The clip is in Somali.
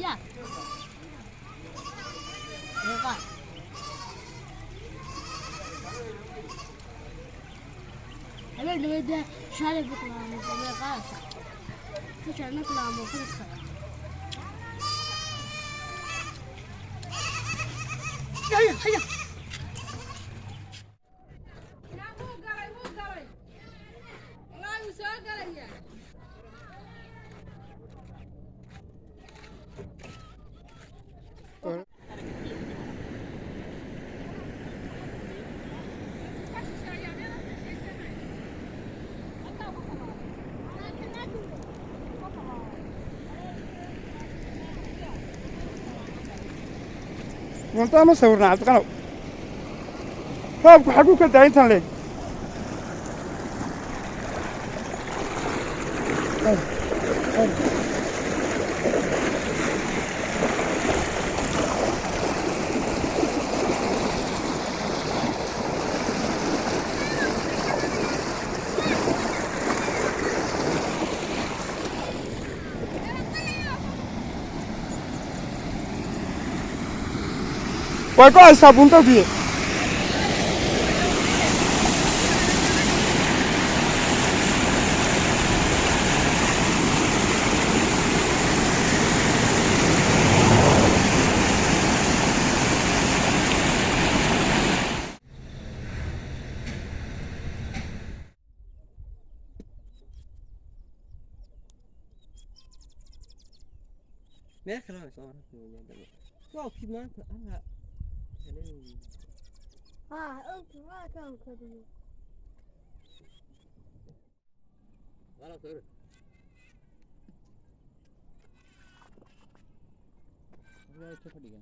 Ya. Eeqa. Habeen dhaweyd shalay buqlaamo meeqaasa. Kushaa naqlaamo fursa. Haya haya. Wuu galay, wuu galay. Wallaahi wuu soo galayaa. Wuntaa ma sawirnaa Cabdiqanow? Roobku xaguu ka daa intan leeg? Way go'aysaa buundadii. Meel kale aan soo marnay. Roobkii maanta alla helay. Ah, waa kan kadiyo. Wala sawir. Waa ka fadhiga.